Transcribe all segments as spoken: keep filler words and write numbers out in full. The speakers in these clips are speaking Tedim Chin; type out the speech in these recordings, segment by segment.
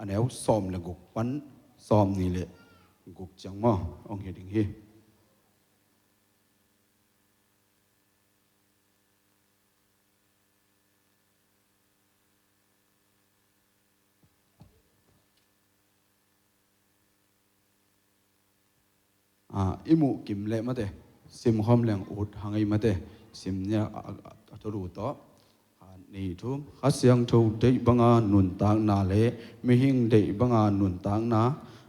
a neu sawm le guk pan sawm nih le guk ciang maw, hong hi ding hi. Ah, i muh kim leh mate, sim khawm leng ut hang ei mate, sim nia a, a, a, a thulu tawh. Ah, nih thum. Kha Siangtho deih banga nuntakna le mihing deih banga nuntakna,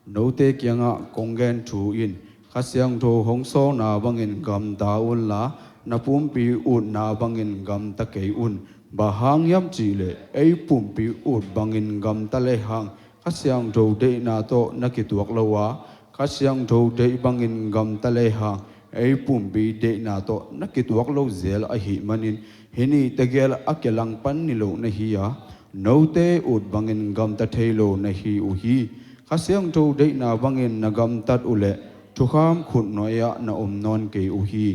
note kiangah kong gen thu in, Kha Siangtho hong sawlna bangin gamta unla, na pumpi utna bangin gamta kei un. Bang hang hiam cihleh, ei pumpi ut bangin gamta lehang, Kha Siangtho deihna tawh na kituak lo a, Kha Siangtho deih bangin gamta lehang, ei pumpi deihna tawh na kituak lo zel ahih manin, hih ni tegel a kilang pan ni lo na hi a, note ut bangin gamta thei lo na hi uh hi. Kha Siangtho deihna bangin na gamtat uhleh, thukham khutnuai-ah na om nawn kei uh hi.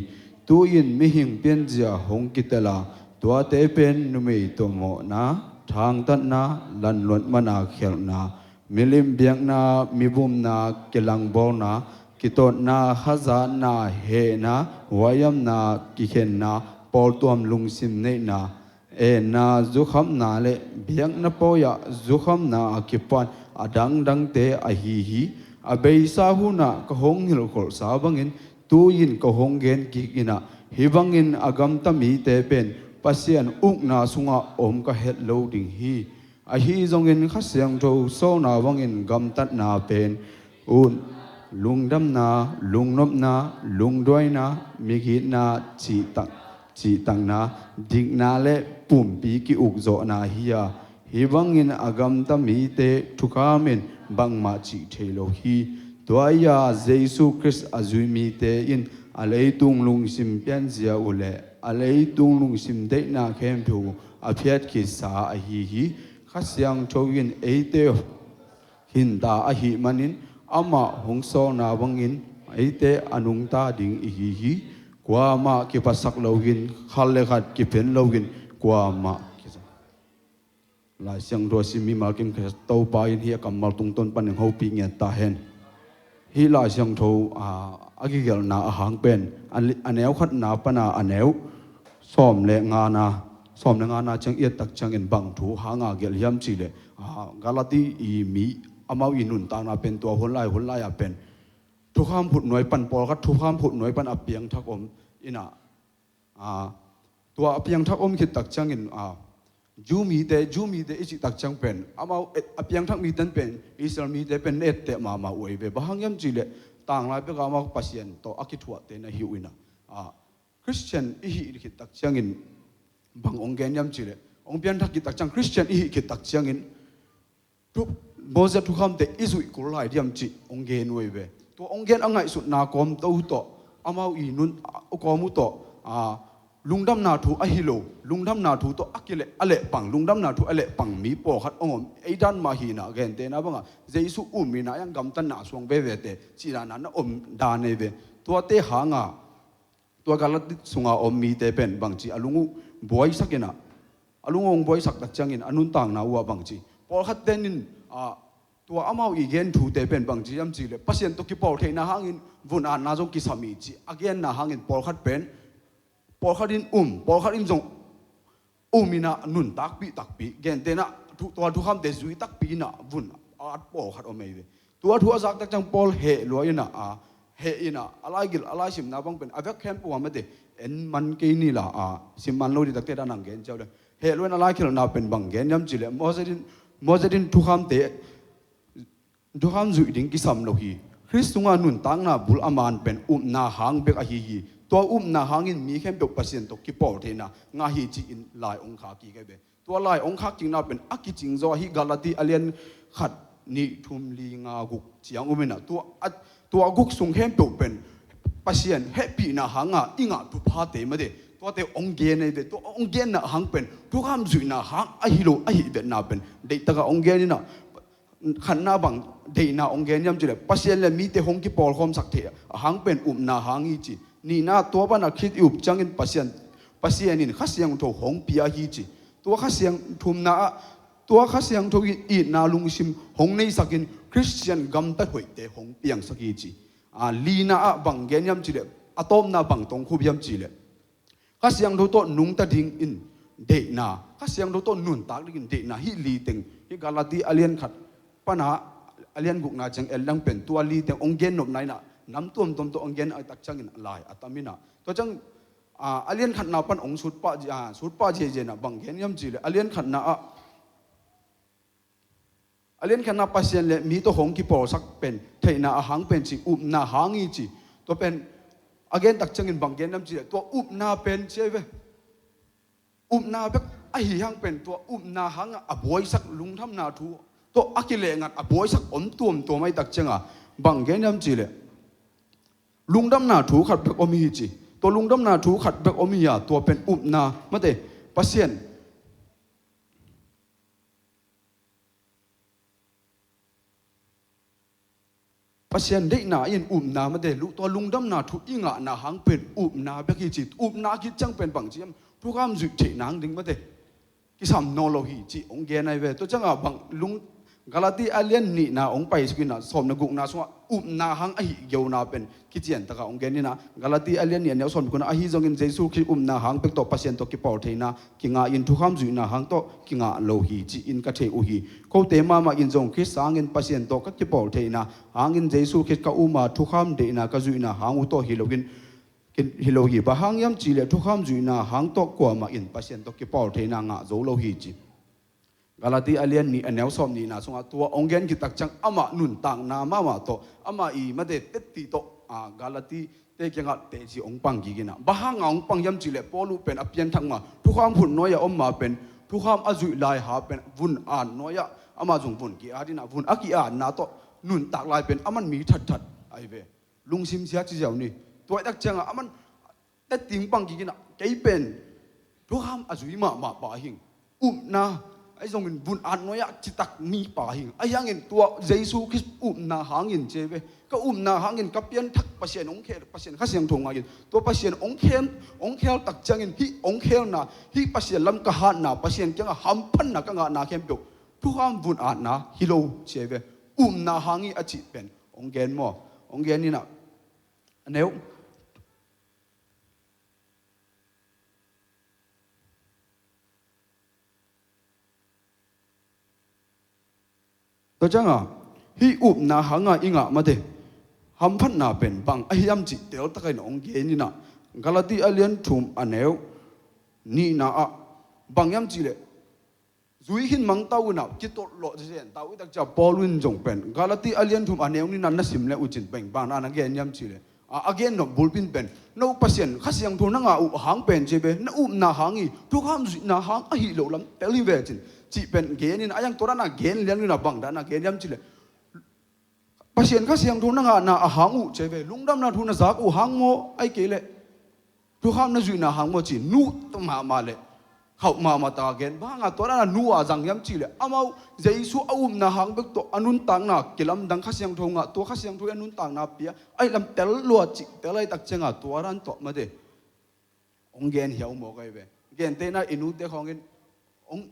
Tu-in mihing pianzia hong kitel a, tuate pen numei tawh mawhna, thangtatna, lanluat mana khialhna, milim biakna, mibumna, kilangbawlna, kitotna, hazatna, hehna, huaihamna, kikhenna, pawltuam lungsim neihna, enna, zukhamna le biakna pawi-ah zukhamna a kipan a dangdangte ahi hi. A beisa hunah ka hong hilhkholhsa bangin, tu-in ka hong gen kik inah, hih bangin a gamta mite pen Pasian ukna sungah om ka het lo ding hi. Ahi zongin Kha Siangtho sawlna bangin gamtatna pen ut, lungdamna, lungnopna, lungduaina, migitna, cihtak, cihtakna, dikna le pumpi ki-ukzawhna hi a, hih bangin a gamta mite thukham in bangmah cih thei lo hi. Tua hi a, Jesu Khrist a zui mite in a leitung lungsim pianzia uhleh a leitung lungsim deihna khempeuh uh a phiat khitsa ahi hi. Kha Siangtho in eite khinta ahih manin, amah hong sawlna bangin eite a nungta ding i hi hi. Kuamah kipatsak loin, khat le khat kiphen loin, kuamah kisa. Lai Siangtho a sim mimal kim kisa, Topa in hih a kammal tungtawn panin hopih ngiat ta hen. Hih Lai Siangtho, a, a kigelhna a hang pen, a li-, a neu khatna pana a neu sawm le ngana, sawm le ngana ciang i et tak ciangin bang thu hanga gelh hiam cihleh, a, Galati i mi amau i nuntakna pen tua hun lai, hun lai-a pen thukham khutnuai pan, pawlkhat thukham khutnuai pan a piangthak om inah, a, tua a piangthak om khit tak ciangin, a, Jew mite, Jew mite i cih tak ciang pen, amau, eh, a piangthak mite pen, Israel mite pen na etteh mahmah uh ei ve. Bang hang hiam cihleh, tanglai bek amau Pasian tawh a kithuahte na hi uh inah, a, Christian i hih khit tak ciangin bang hong gen hiam cihleh, hong piangthak khit tak ciang, Christian i hih khit tak ciangin, thu, Moses thukhamte i zuih kul lai diam cih hong gen uh ei ve. Tua hong gen a ngaihsutna kawmto uh tawh, amau i nun, a, kawm uh tawh, a, lungdamna thu ahi lo, lungdamna thu tawh a kileh, a lehpang, lungdamna thu a lehpang mi pawlkhat hong om, ei dan mah hi inah, gentehna bangah Jesu um inah a gamtatna suang vevete cih dan a na om dan ei ve. Tuate hanga tua Galati sunga om mite pen bangci a lung uh buaisak inah, a lung uh hong buaisak tak ciangin a nuntakna uhah bangci, pawlkhat tenin, a, tua amau i gen thute pen bangci hiam cihleh, Pasian tawh kipawl theihna hangin vun atna zong kisam hi cih a genna hangin pawlkhat pen, pawlkhat in um, pawlkhat in zong um inah nuntakpih takpi, gentehna thu, tua thukhamte zui takpi inah vun at pawlkhat om ei ve. Tua thu a zak tak ciang Paul heh lua inah, a, heh inah, a laigil, a laisimna bang pen a vek khempeuh a mate, en man kei ni la, a, sim man lo dih takte dan hang gen ciau le. Heh lua in a laikhilhna pen bang gen hiam cihleh, Moses in, Moses in thukhamte, thukham zuih ding kisam lo hi. Khrist sunga nuntakna bul a man pen upna hang bek ahi hi. Tua upna hangin mi khempeuh Pasian tawh kipawl theihna ngah hi ci-in lai hong khak kik ei ve. Tua lai hong khak kikna pen a kicing zaw ahi, Galati a lian khat, nih, thum, li, nga, guk ciang um inah, tua, a, tua guk sung khempeuh pen Pasian hehpihna hanga i ngah thuphate mate, tuate hong gen ei ve. Tua hong genna hang pen thukham zuihna hang ahi lo ahih vetna pen deihtaka hong gen inah, khatna bang deihna hong gen hiam cihleh, Pasian le mite hong kipawlkhawmsak theih a hang pen upna hang hi ci. Nihna, tua pana Khrist i up ciangin Pasian, Pasian in Kha Siangtho hong pia hi ci. Tua Kha Siang, thumna ah Tua Kha Siangtho in itna lungsim hong neisakin Khristian gamtat hoihte hong piangsak hi ci. A, lina ah bang gen hiam cihleh, a tawpna bang tong khup hiam cihleh, Kha Siangtho tawh nungta dingin deihna, Kha Siangtho tawh nuntak dingin deihna, hih li teng, hih Galati a lian khat pana a lian gukna ciang en leng pen tua li teng hong gen nopna in ah, nam tuamtuam tawh hong gen a tak ciangin lai a tam in ah. Tua ciang, a, a lian khatna pan hong sutpah, a, sutpah ziahziah in ah bang gen hiam cihleh, a lian khatna ah, a lian khatna Pasian le mi tawh hong kipawlsak pen theihna a hang pen ci, upna hang hi ci. Tua pen a gen tak ciangin bang gen hiam cihleh, tua upna pen ci ahi ve. Upna bek ahi hang pen tua upna hangah a buaisak lungdamna thu tawh a kilehngat a buaisak om tuamtuam ahi tak ciangah bang gen hiam cihleh, lungdamna thu khat bek om hi ci. Tua lungdamna thu khat bek om hi a, tua pen upna, mate, Pasian Pasian deihna in upna, mate, lu-, tua lungdamna thu i ngahna hang pen upna bek hi ci. Upna khit ciang pen bang ci hiam, thukham zuih theih nang ding, mate, kisam nawn lo hi ci hong gen ahi ve. Tua ciangah bang lung, Galati a lian nihna hong paisuk in ah sawm le gukna sungah upna hang ahi geuna pen kician takah hong gen in ah, Galati a lian nih a neu sawm le gukna, ahi zongin Jesu Khrist upna hang bek tawh Pasian tawh kipawl theihna kingah in, thukham zuihna hang tawh kingah lo hi ci-in ka thei uh hi. Kote mahmah in zong Khrist hangin Pasian tawh ka kipawl theihna hangin Jesu Khrist ka um a, thukham deihna ka zuihna hang uh tawh hi loin, kin-, hi lo hi. Bang hang hiam cihleh thukham zuihna hang tawh kuamah in Pasian tawh kipawl theihna ngah zo lo hi ci. Galati a lian nih a neu sawm nihna sungah tua hong gen khit tak ciang amah nuntakna mahmah tawh, amah i, mate, tetti tawh, a, Galati te kiangah teci hong pang kik in ah. Bang hangah hong pang hiam cihleh, Paul uh pen a pianthak ma, thukham hun nuai-ah om ma pen, thukham a zuih lai ha pen vun at nuai-ah amah zong vun ki-at in ah, vun a ki-atna tawh nuntak lai pen aman mi thatthat ahi ve. Lungsim sia ci ziau ni. Tua ahi tak ciangah aman tetti hong pang kik in ah, kei pen thukham a zui mahmah pa hing, upna, ahi zongin vun at nuai-ah citak mi pa hing. Ahi hangin tua Jesu Khrist upna hangin ci ahi ve. Ka upna hangin ka pianthak Pasian hong khel, Pasian Kha Siangtho ngah in, tua Pasian hong khel, hong khel tak ciangin hih hong khelna, hih Pasian lam ka hatna, Pasian kiangah hamphatna ka ngahna khempeuh thukham vun atna hi lo ci ahi ve. Upna hang hi a cih pen hong gen maw? Hong gen in ah, a neu Tua ciangah hih upna hangah i ngah, mate, hamphatna pen bang ahi hiam cih teltak in hong gen in ah, Galati a lian thum a neu nihna ah bang hiam cihleh, zui khin mangtau in ah kitawlh lawh zen tau i tak ciang Paul in zong pen Galati a lian thum a neu nihna na sim le uh cin pen bang na na gen hiam cihleh, a, a gen nop bulpi in pen, no Pasian Kha Siangtho na ngah uh hang pen ci ve, na upna hang hi, thukham zuihna hang ahi lo lam tel hi ve cin, cih pen gen in ah, a yang tua dan a gen liang in ah bang dan a gen hiam cihleh, Pasian Kha Siangtho na ngahna a hang uh ci ve, lungdamna thu na zak uh hang maw, ahih kei leh thukham na zuihna hang maw ci, nuh mahmah leh khauh mahmah ta gen. Bang hangah tua dan a nuh a zang hiam cihleh, amau Jesu a upna hang bek tawh a nuntakna kilamdang, Kha Siangtho ngah, tua Kha Siangtho a nuntakna pia, ahih lam tel lua cih tel ahih tak ciangah tua dan tawh, mate, hong gen hiau mawk ahi ve. Gentehna i nute khawngin hong,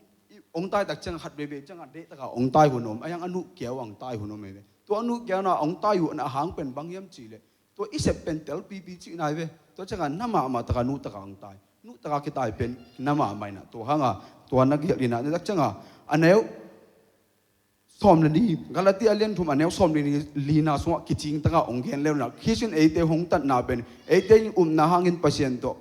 hong tai tak ciangah khat veivei ciangah dehtakah hong tai hun om, a yang a nuh kiau a hong tai hun om ahi ve. Tua a nuh kiau na hong tai uh na hang pen bang hiam cihleh, tua i sep pen telpipi cihna hi ve. Tua ciangah na mahmah takah nuh takah hong tai. Nuh takah kitai pen na mahmah in ah. Tua hangah tua na gelh in ah, na tak ciangah a neu sawm le li, Galati a lian thum a neu sawm le li, lina sungah kicing takah hong gen leu in ah, Khristian eite hong tatna pen, eite in upna hangin Pasian tawh,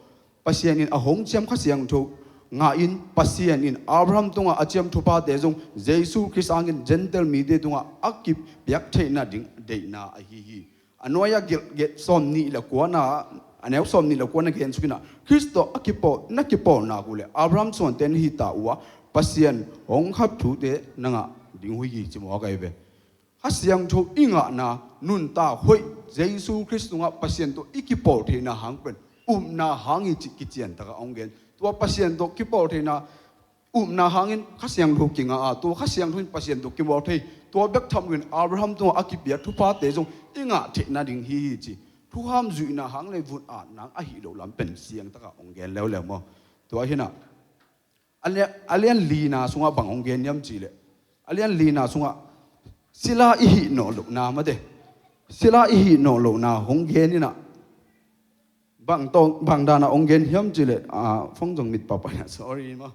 Pasian in a hong ciam Kha Siangtho ngah in, Pasian in Abraham tungah a ciam thuphate zong Jesu Khrist hangin Gentile mite tungah a kipiak theihna ding deihna ahi hi. A nuai-ah gelh, gelh sawm nih le kuana, a neu sawm nih le kuana gen suk in ah, Khrist tawh a kipawl, na kipawlnak uh leh Abraham suante na hi ta uh a, Pasian hong khap thute na ngah ding uh hi ci mawk ahi ve. Kha Siangtho i ngahna nuntak hoih, Jesu Khrist tungah Pasian tawh i kipawl theihna hang pen upna hang hi cih kician takah hong gen. Tua Pasian tawh kipawl theihna, upna hangin Kha Siangtho kingah a, tua Kha Siangtho in Pasian tawh kimawl thei. Tua bek tham loin Abraham tungah a kipia thuphate zong i ngah theihna ding hi hi ci. Thukham zuihna hang le vun atna hang ahi lo lam pen siang takah hong gen leuleu maw? Tua hi in ah, a lian, a lian lina sungah bang hong gen hiam cihleh, a lian lina sungah sila i hih nawh lohna mate, sila i hih nawh lohna hong gen inah, bang tawh, bang danah hong gen hiam cihleh, ah, phone zong mit papa inah, sorry maw.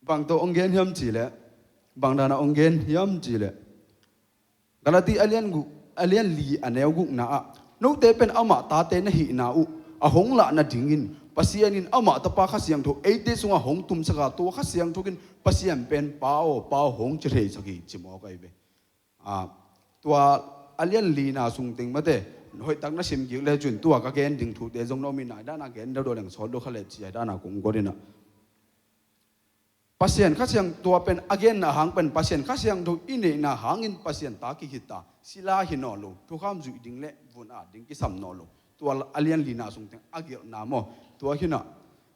Bang tawh hong gen hiam cihleh, bang danah hong gen hiam cihleh, Galati a lian guk, a lian li a neu gukna ah, note pen amah tate na hihna uh a hong lah nadingin Pasian in amah Tapa Kha Siangtho eite sungah hong tumsak a, tua Kha Siangtho in Pasian pen Pa aw, Pa aw hong ci theisak hi ci mawk ahi ve. Ah, tua a lian lina sung teng mate, hoihtak na sim kik le cun tua ka gen ding thute zong na om in, ai dana gen deuh deuh leng sawt deuh kha le ci ai dana kong guat inah. Pasian Kha Siang, tua pen a genna hang pen Pasian Kha Siangtho i neihna hangin Pasian ta kik hi ta, sila hi nawn lo, thukham zuih ding le vun at ding kisam nawn lo. Tua a lian lina sung teng a gelhna maw, tua hi nah.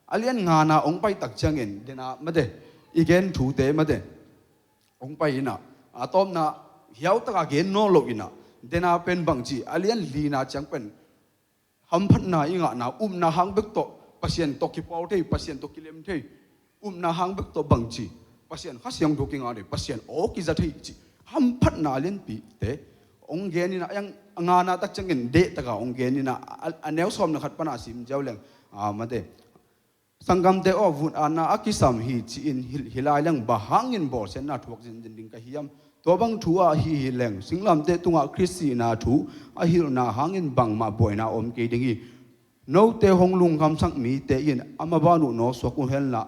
A lian ngana hong pai tak ciangin dena mate, i gen thute mate, hong pai inah, a tawpna hiau taka gen nawn lo inah, dena pen bangci, a lian lina ciang pen hamphatna i ngahna, upna hang bek tawh Pasian tawh kipawl thei, Pasian tawh kilem thei, upna hang bek tawh bangci, Pasian Kha Siangtho kingah thei, Pasian aw kiza thei cih hamphatna lianpite hong gen inah, a ngana tak ciangin dehtaka hong gen inah, a, a neu sawm le khat pana sim ziau leng, ah, mate, Sanggamte aw, vun atna a kisam hi ci-in hilh hi lai leng, bang hangin bawlsiatna thuak zenzen ding ka hiam? Tua bang thu ah hih hi leng, singlamteh tungah Khrist sihna thu a hilhna hangin bangmah buaina om kei ding hi. Note hong lungkhamsak mite in a maban uh nawksuak uh henla,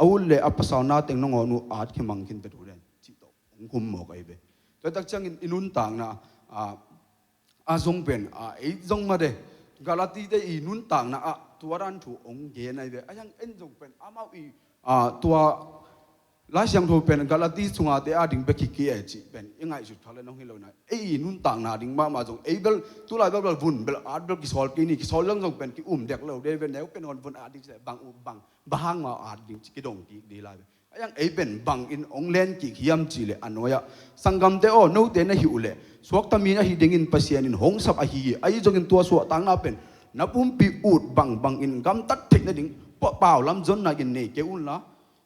a ut le a pasal na teng nangawn uh at khimang khin pet uh hen, cih tawh hong khum mawk ahi ve. Tua tak ciangin i nuntakna, ah, a zong pen, a, ei zong mate, Galatite i nuntakna ah tua dan thu hong gen ahi ve. A hiang en zong pen amau i, a, tua Lai Siangtho pen Galati sungate a ding bek hi kei e cih pen i ngaihsut kha le nong hi lo na. Ei i nuntakna ding mahmah zong ei bel, tulai bel bel vun bel at bel kisawl kei ni, kisawl zong zong pen ki um dek lo de ve, neu pen hon vun at ding ci le bang, bang, bang hang ma at ding ci kidong kik di lai ve. A hiang ei pen bangin hong len kik hiam cihleh a nuai-ah, sanggamte aw, note na hih uhleh suakta mi na hi dingin Pasian in hong sap ahi hi. Ahi zongin tua suahtakna pen na pumpi ut bangbangin gamtat theih nading, pa-, paulam zonna in nei kei unla,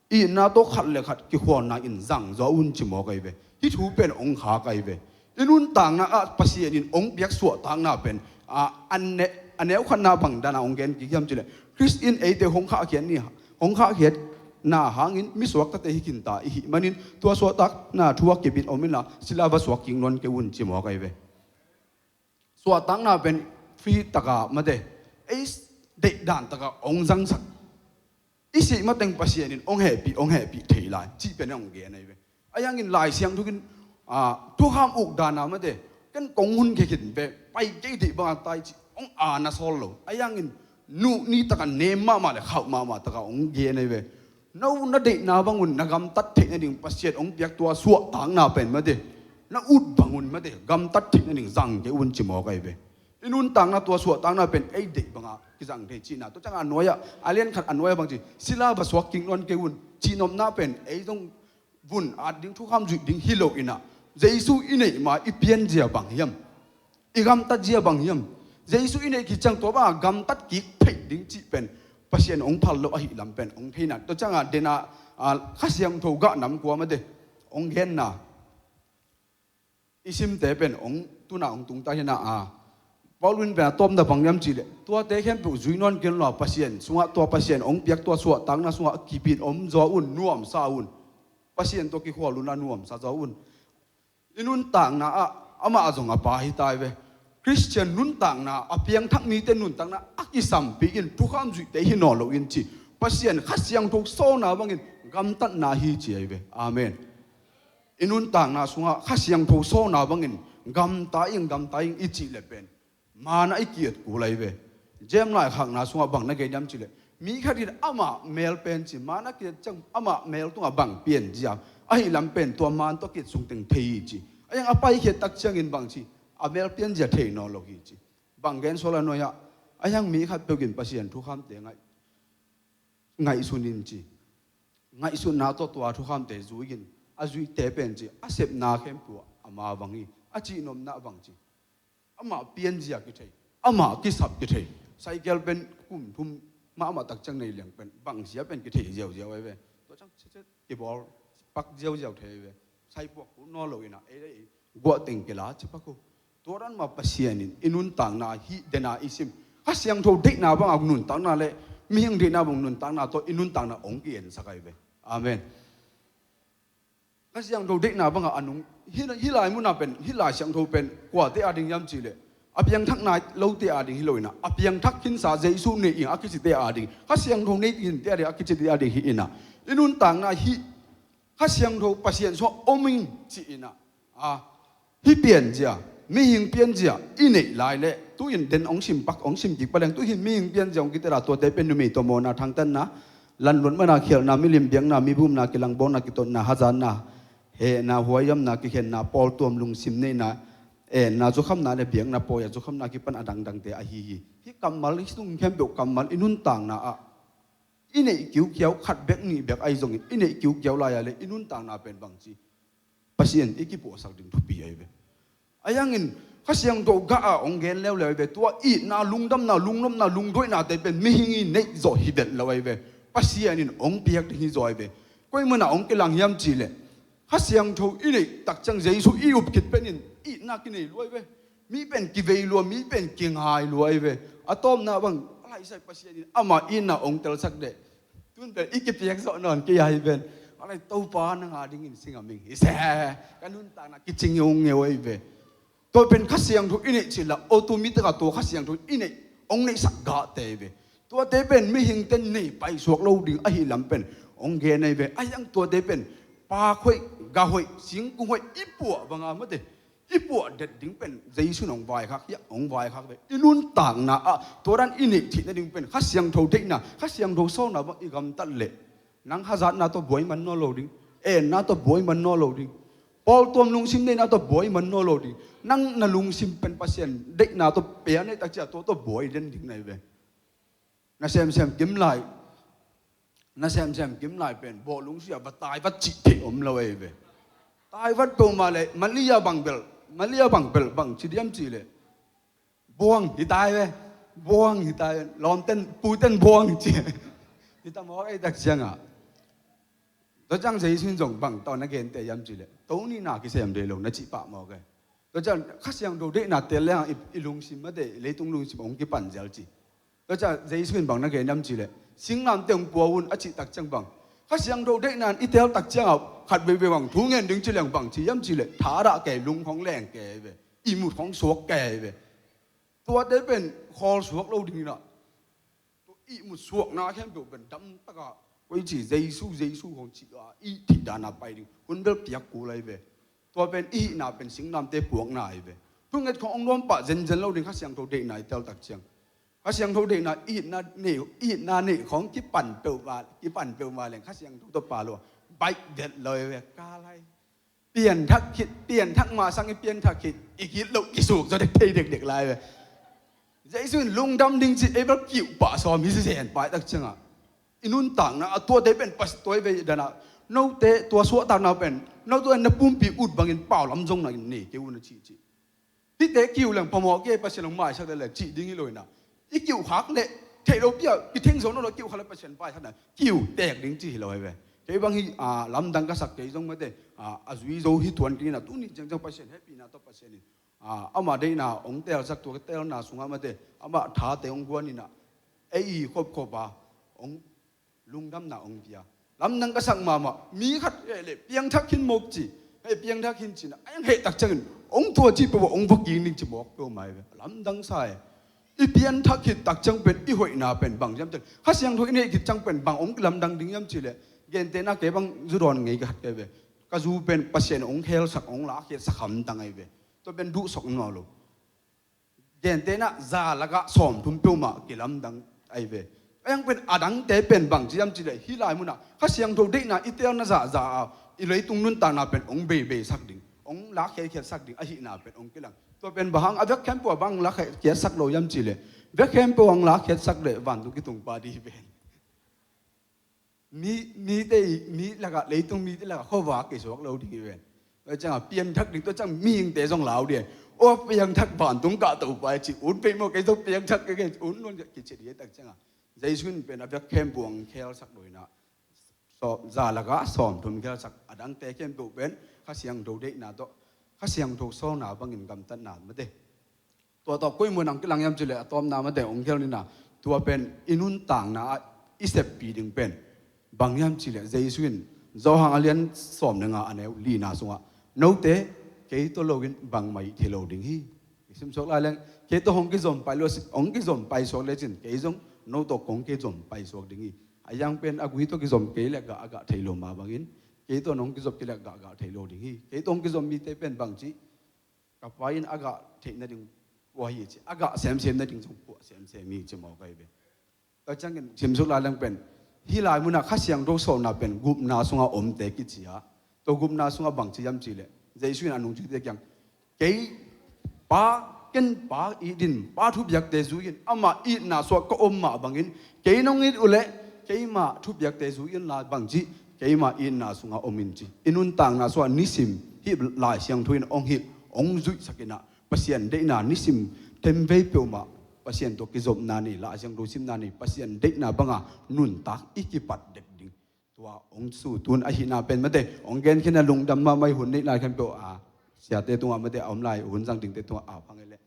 itna tawh khat le khat kikhualna in zang zaw un ci mawk ahi ve. Hih thu pen hong khak ahi ve. I nuntakna ah Pasian in hong piak suahtakna pen, a, a ne-, a neu khatna bang dana hong gen kik hiam cihleh, Khrist in eite hong khahkhiat ni, hong khahkhiatna hangin misuaktate hi khinta i hih manin tua suahtakna thu a kipin om inla, sila va suak kik nawn kei un ci mawk ahi ve. Suahtakna pen free taka mate, ei deihdan taka hong zangsak, i sih mateng Pasian in hong hehpih, hong hehpih thei lai cih pen hong gen ahi ve. A hiangin Lai Siangtho in, a, thukham uk dana mate, ken kong hun khe khin ve, pai kei dih banga tai cih hong ana sawl lo. A hiangin nuhni taka nem mahmah le khauh mahmah taka hong gen ahi ve. No na deihna bangun na gamtat theih nading Pasian hong piak tua suahtakna pen mate, na ut bangun mate, gamtat theih nading zang kei un ci mawk ahi ve. I nuntakna tua suahtakna pen ei deih banga kizang thei cihna. Tua cianga a nuai-ah, a lian khat a nuai-ah bangci, sila va suak kik nawn kei un cihnopna pen ei zong vun at ding, thukham zuih ding hi lo inah, Jesu i neih ma i pianzia bang hiam? I gamtatzia bang hiam? Jesu i neih khit ciang tua banga gamtat kik theih ding cih pen Pasian hong phal lo ahih lam pen hong theihna. Tua cianga dena, a, Kha Siangtho gah nam kua mate hong genna i simte pen hong tuna hong tungta hi na a. Paul in pen a tawpna bang hiam cihleh, tuate khempeuh zui nawn kei unla, Pasian sungah tua Pasian hong piak tua suahtakna sungah kipin om zaw un, nuamsa un. Pasian tawh kikhual un a nuamsa zaw un. I nuntakna ah amah zong a pa hi tai ve. Khristian nuntakna, a piangthak mite nuntakna a kisampi in thukham zuihte hi nawn lo in ci, Pasian Kha Siangtho sawlna bangin gamtatna hi ci ahi ve. Amen. I nuntakna sungah Kha Siangtho sawlna bangin gamta ing, gamta ing i cih le pen mana i ki-et kul ahi ve. Jem laikhakna sungah bang na gen hiam cihleh, mi khat in amah mel pen ci, mana ki-et ciang amah mel tungah bang pianzia ahih lam pen tua man tawh ki-et sung teng thei hi ci. A hiang a paikhiat tak ciangin bang ci, a mel pianzia thei nawn lo hi ci. Bang gen sual a nuai-ah, a hiang mi khat peuh in Pasian thukhamte ngaih, ngaihsun in ci. Ngaihsutna tawh tua thukhamte zui in, a zuihte pen ci, a sepna khempeuh a ma bang hi, a cihnopna bang ci. Amah pianzia kithei, amah kisap kithei. Cycle pen kum thum mahmah tak ciang nei liang pen bangzia pen kithei ziauziau ahi ve. Tua ciang cicit kibawl pak ziauziau thei ahi ve. Saipuak kul nawn lo inah ei ei guah teng kila cipak uh. Tua dan mah Pasian in i nuntakna hih dena i sim Kha Siangtho deihna bangah nuntakna le mihing deihna bang nuntakna tawh i nuntakna hong ki-ensak ahi ve. Amen. Kha Siangtho deihna bangah a nung hih, hih lai munah pen hih Lai Siangtho pen kuate a ding hiam cihleh a piangthak nai lote a ding hi lo inah a piangthak khinsa Jesu nei ing a kicite a ding Kha Siangtho nei kinte a ding a kicite a ding hi inah i nuntakna hih Kha Siangtho Pasian suah om ing ci inah a hih pianzia mihing pianzia i neih lai leh tu-in den hong sim pak hong sim kik paleng tu-in mihing pianzia hong kitera tuate pen numei tawh mawhna thangtanna lanluat mana khialhna milim biakna mibumna kilangbawlna kitotna hazatna hehna huaihamna kikhenna pawltuam lungsim neihna enna zukhamna le biakna pawi a zukhamna kipan a dangdangte ahi hi. Hih kammal hih tung khempeuh kammal i nuntakna ah i neih kiukiau khat bek nih bek ahi zongin i neih kiukiau lai-a le i nuntakna pen bangci Pasian i kipuahsak ding thupi ahi ve. Ahi hangin Kha Siangtho gah a hong gen leuleu ahi ve. Tua itna lungdamna lungnopna lungdoihnate pen mihing i neih zawh hi vet lo ahi ve. Pasian in hong piak ding hi zaw ahi ve. Koi munah hong kilang hiam cihleh Kha Siangtho i neih tak ciang Jesu i up khit penin itna kinei lua ahi ve. Mi pen kivei lua mi pen kingai lua ahi ve. A tawpna bang a laisai Pasian in amah itna hong telsak deh. Tun pen i kipiak zawh nawn kei ahi ven. A lai Topa nang a dingin singa ming hi se ka nuntakna kicing ngeungeu ahi ve. Tua pen Kha Siangtho i neih cihlah automatic a tua Kha Siangtho i neih hong neihsak gahte ahi ve. Tuate pen mihingte nei paisuak lo ding ahi lam pen hong gen ahi ve. Ahi ang tuate pen pak hoih gah hoih singkung hoih i puah banga mate i puah det ding pen Jesu in hong vaikhak hiah hong vaikhak ve. I nuntakna ah tua dan i neih theih nading pen Kha Siangtho deihna Kha Siangtho sawlna bang i gamtat leh nang hazatna tawh buai man nawn lo ding. Enna tawh buai man nawn lo ding. Pawltuam lungsim neihna tawh buai man nawn lo ding. Nang na lungsim pen Pasian deihna tawh pia neih tak ciah tua tawh buai den ding na hi ve. Na semsem kim lai na semsem kim lai pen bawh lungsia va taivat cih theih om lo ei ve. Taivat peuhmah le Malia bang bel Malia bang bel bang ci diam cih le buang hi tai ve. Buang hi tai ve. Lawmten puten buang hi ci. Hi ta mawk ei tak ciangah tua ciang Jesu in zong bang tawh na gente hiam cih le to nihna kisem dei lo na cih pah mawk ei. Tua ciang Kha Siangtho deihna tel lehang i lungsim mate leitung lungsim hong kipan zel ci. Tua ciang Jesu in bang na gen hiam cih leh singlamteh hong pua un a cih tak ciang bang Kha Siangtho deihna in i tel tak ciangah khat veivei bang thu ngen ding ci leng bang ci hiam cih leh thadah kei lung khong leng kei ve. Ihmut khong suak kei ve. Tuate pen khawl suak lo ding inah tua ihmut suakna khempeuh pen damtakah koici Jesu Jesu khong cih a i thih dana pai ding hun bel piak kul ahi ve. Tua pen i hihna pen singlamteh puakna ahi ve. Thunget khong hong nuam pah zenzen lo ding Kha Siangtho deihna i tel tak ciang Kha Siangtho deihna i hitna nei i hitna nei khong kipan peuhmah kipan peuhmah leng Kha Siangtho tawh pah lo a baih vet lo ahi ve. Ka lai pianthak khit pianthak mah sang i pianthak khit i kit loh kisuk zaw dek thei dekdek lai ve. Jesu in lungdam ding cih ei bel kiuh pah sawm hi sisen pai tak ciangah i nuntakna a tuate pen pastor i vei dana note tua suahtakna pen note na pumpi ut bangin paulam zong na nei kei uh na cih cih. Hihte kiu leng phamawh kei Pasian hong maisak leh leh cih ding hi lo inah i kiu khak leh theih lo pia kitheng zo nawn lo kiu khak leh Pasian maisak na kiu tek ding cih hi lo hi ve. Kei bang hi a lamdang ka sak kei zong mate a zui zo hi tuan kei inah tuni ciangciang Pasian hehpihna tawh Pasian in amah deihna hong telsak tua ka telna sungah mate amah thate hong guan inah ei i khopkhop a hong lungdamna hong pia. Lamdang ka sak mahmah mi khat eh le piangthak khin mawk ci hei piangthak khin cina a yang heh tak ciangin hong tua ci peuh hong va kik ning ci mawk peuh mai ve lamdang sa e. I pianthak khit tak ciang pen i hoihna pen bang hiam cian Kha Siangtho i neih khit ciang pen bang hong lamdang ding hiam ci le gentehna kei bang zudawn ngei ka khat kei ve. Ka zu pen Pasian hong khelsak hong lakhiatsak hamtang ahi ve. Tua pen duhsok nawn lo. Gentehna za lakah sawmthum peuhmah kilamdang ahi ve. A yang pen a dangte pen bang ci hiam ci le hih lai munah Kha Siangtho deihna i telna zahzah a i leitung nuntakna pen hong beibeisak ding hong lakkhiatkhiatsak ding ahihna pen hong kilang. Tua pen bang hang a vek khempeuh a bang lakkhiatkhiatsak lo hiam ci le vek khempeuh hong lakkhiatsak le vantung kitung pa dih pen. Mi mite mi lakah leitung mite lakah khuavak kisuak lo ding hi ven. Tua ciangah pianthak ding tua ciang mihingte zong lau dih. Aw piangthak vantung kah topa hi ci ut pei maw kei zong piangthak kei kei ut nuan kici dih tak ciangah Jesu in pen a biak khempeuh hong khelsak lo in ah, za lakah sawmthum khelsak, a dangte khempeuh pen Kha Siangtho deihna tawh, Kha Siangtho sawlna bangin gamtatna mate. Tua tawh koi mun ah kilang hiam cih leh a tawpna mate hong khel ni in ah, tua pen i nuntakna ah i seppi ding pen bang hiam cih leh Jesu in Johan a lian sawm le nga a neu lina sungah, note kei tawh loin bangmah hih thei lo ding hi. Simsuak lai leng, kei tawh hong kizom pai lo, hong kizom pai suak lecin kei zong no tawh kong kizom pai suak ding hi. A yang pen a gui tawh kizom kei leh gah a gah thei lo mah bangin, kei tawh nong kizom kei leh gah gah thei lo ding hi. Kei tawh hong kizom mite pen bangci, ka Pa in a gah theih nading puah hi ci, a gah semsem nading zong puah semsem hi ci mawk ahi ve. Tua ciangin simsuak lai leng pen, hih lai munah Kha Siangtho sawlna pen gupna sungah omte kici a, tua gupna sungah bangci hiam cih leh Jesu in a nungzuite kiang, kei Pa, ken Pa it in, Pa thupiakte zui in, amah itna sungah ka om mah bangin kei nong it uh leh keima thupiakte zui inla bangci, keima itna sungah om in ci. I nuntakna sungah nisim hih Lai Siangtho in hong hilh, hong zuihsak in ah, Pasian deihna nisim temvei peuhmah, Pasian tawh kizopna nei, Lai Siangtho simna nei, Pasian deihna banga nuntak i kipat dek ding. Tua hong sutun ahihna pen mate, hong genkhiatna lungdam mahmah hi. Hun neihna khempeuh a, siate tungah mate, a om lai hun zang dingte tungah a phang hi leh,